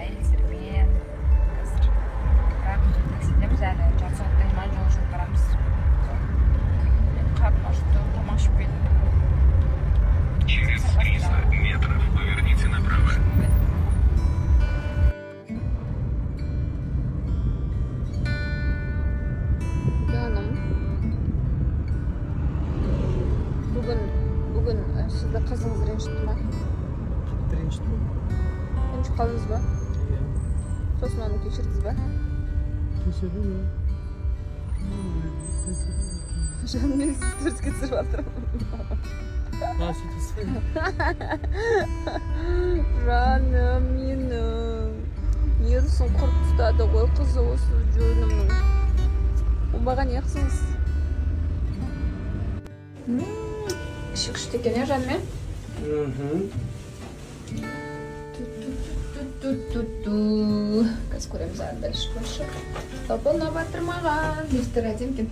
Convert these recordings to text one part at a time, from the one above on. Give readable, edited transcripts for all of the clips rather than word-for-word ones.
Әйелдермен қазір, бірақ таксидеміз, әлі жарты сағаттай ма жол жүріп барамыз. Сол. Мен қарным ашты, тамақ ішіп келдім. Через 300 метров поверните направо. Жаным, бүгін сізді қызыңыз ренжітті ма? Қатты ренжіді. Ренжіп қалдыңыз ба? Иә. Сосын оны кешірдіңіз ба? Кешірдім, иә. Жаным, мен сізді сториске түсіріп жатырмын. А, сөйтесіз ба? Жаным менің, нервісін құрып тастады ғой қызы осы жөнімнің. Оңбаған не қылсыңыз? Іші күшті екен, иә, жаным, иә? Мхм. Ту-ту-ту-ту-ту. Қазір көреміз ары дальше больше. Жалпы ұнап жатыр маған. Лифттер әдемі екен.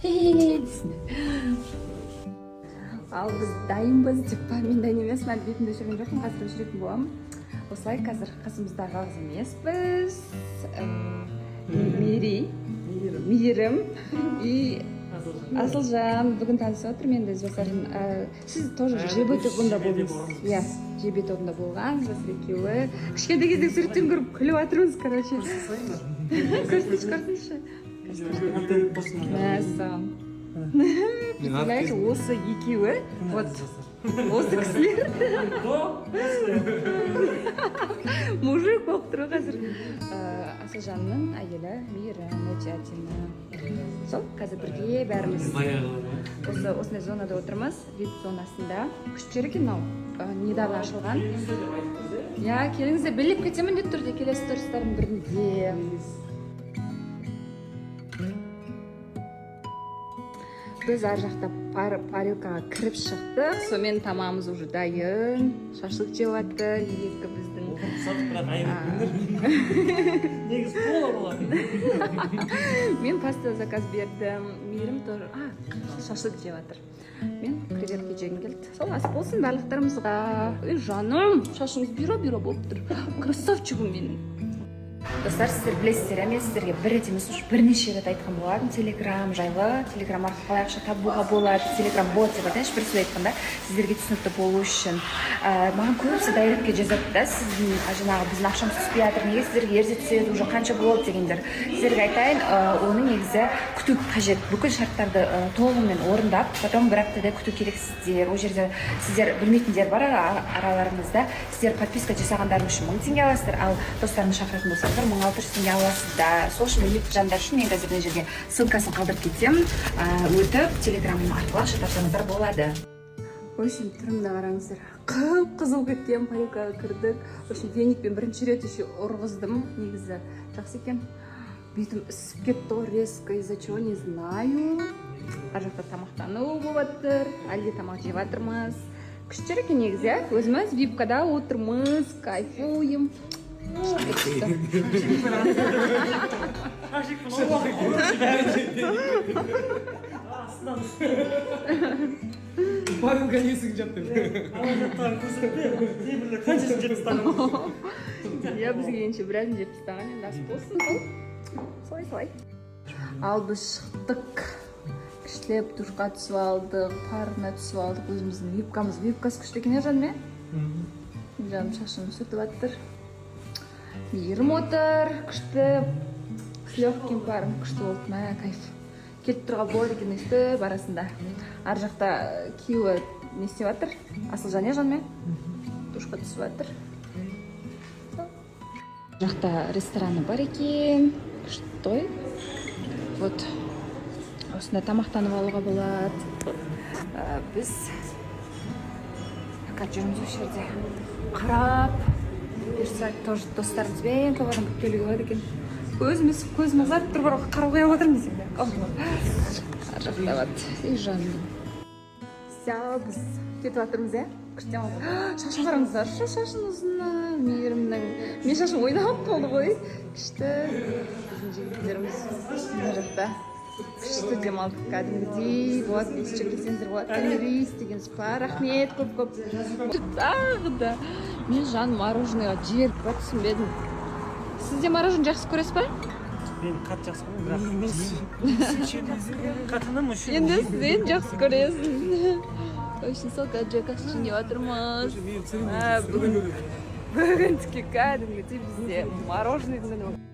Дейсің. Ал біз дайынбыз деп па? Мен дайын емеспін, әлі бетімді өшірген жоқпын, қазір өшіретін боламын. Осылай қазір қасымызда жалғыз емеспіз. Мерей, Мейірім и Асылжан бүгін танысып отыр мен де Ізбасардың. Сіз тоже ЖБ тобында ЖБ-де болдыңыз. болғанбыз. Иә, ЖБ тобында болған Ізбасар екеуі. Кішкентай кездегі суреттен көріп күліп жатырмыз, короче. Көрсетші, көрсетші. Контент болсын. Мәссаған. Представляете, осы екеуі, вот осы кісілер мужик болып тұр ғой қазір. Асылжанның әйелі Мейірім өте әдемі. Сол қазір бірге бәріміз осындай зонада отырмыз, вип зонасында. Күшті жер екен мынау. Недавно ашылған. Иә, келіңіздер, билеп кетемін міндетті түрде келесі туристардың бірінде. Біз ар жақта парилкаға кіріп шықтық, сонымен тамағымыз уже дайын, шашлык жеп жатыр екі біздің. Бірақ айырып, негізі кола болатын. Мен паста заказ бердім, Мейірім тоже шашлык жеп жатыр, мен креветка жегім келді. Сол, ас болсын барлықтарымызға. Ей, жаным, шашыңыз бұйра бұйра болып тұр, красавчигім менің. Достар, сіздер білесіздер, иә, мен сіздерге бір рет емес, уже бірнеше рет айтқан болатынмын телеграм жайлы, телеграм арқылы қалай ақша табуға болады, телеграм бот деп айтайыншы, бір сөз айтқанда сіздерге түсінікті болу үшін. Маған көбісі директке жазады да, сіздің жаңағы біздің ақшамыз түспей жатыр, неге сіздерге ерте түседі, уже қанша болады дегендер. Сіздерге айтайын, оны негізі күту қажет, бүкіл шарттарды толығымен орындап, потом бір аптадай күту керексіздер. Ол жерде сіздер білмейтіндер бар араларыңызда, сіздер подписка жасағандарың үшін 1000 теңге аласыздар, ал достарыңды шақыратын болсаңыздар, 1600 теңге аласыздар. Сол үшін білмейтін жандар үшін мен қазір мына жерге ссылкасын қалдырып кетемін, өтіп телеграмым арқылы ақша тапсаңыздар болады. В общем, түрімді қараңыздар, қып қызыл кеткен. Парилкаға кірдік, в общем, веникпен бірінші рет еще ұрғыздым, негізі жақсы екен. Бетім ісіп кетті ғой резко, из за чего, не знаю. Ар жақта тамақтану болып жатыр, әлі де тамақ жеп жатырмыз. Күшті жер екен негізі, иә, өзіміз випкада отырмыз, кайфуем. Күшті. Шашикпен бәрі астынан үстіне. Парилка есігін жап деп. Ана жақтан көрсетпе, кейбіреулер қаншасын жеп тастаған. Иә, бізге келгенше біразын жеп тастаған енді, ас болсын. Солай, солай. Ал біз шықтық, күштілеп душқа түсіп алдық, парына түсіп алдық, өзіміздің випкамыз. Випкасы күшті екен, иә, жаным, иә? Жаным шашын сүртіп жатыр, Мейірім отыр күшті, с легким паром. Күшті болды, мә, кайф. Келіп тұруға болады екен өйстіп арасында. Ар жақта күйеуі не істеп жатыр, Асылжан, иә, жаным, иә, душқа түсіп жатыр. Жақта рестораны бар екен, күшті ғой. Вот осында тамақтанып алуға болады. Біз пока жүрміз осы жерде қарап, бұйырса, тоже достарымызбен көп адам келуге болады екен. Көзіміз, көзім ұзарып тұр, бірақ қарап қойып отырмыз енді. Ар жақта вот и жаным. Все, біз кетіп жатырмыз, иә, күшті демалып. Шашын қараңыздаршы, шашын ұзыны Мейірімнің. Мен шашым ойнап қалды ғой, күшті. Біздің жігіттеріміз мына жақта, күшті демалдық кәдімгідей. Вот еще келсеңіздер болады, Томирис деген спа. Рахмет көп көп тағы да. Мен жаным мороженыйға жіберіп па, түсінбедім. Сіз де мороженое жақсы көресіз ба? Мен қатты жақсы көремін, бірақ қатыным үшін. Енді сіз енді жақсы көресіз. В общем, сол қазір заказ жеп жатырмыз. Бүгін тіке кәдімгідей бізде мороженыйдың күні.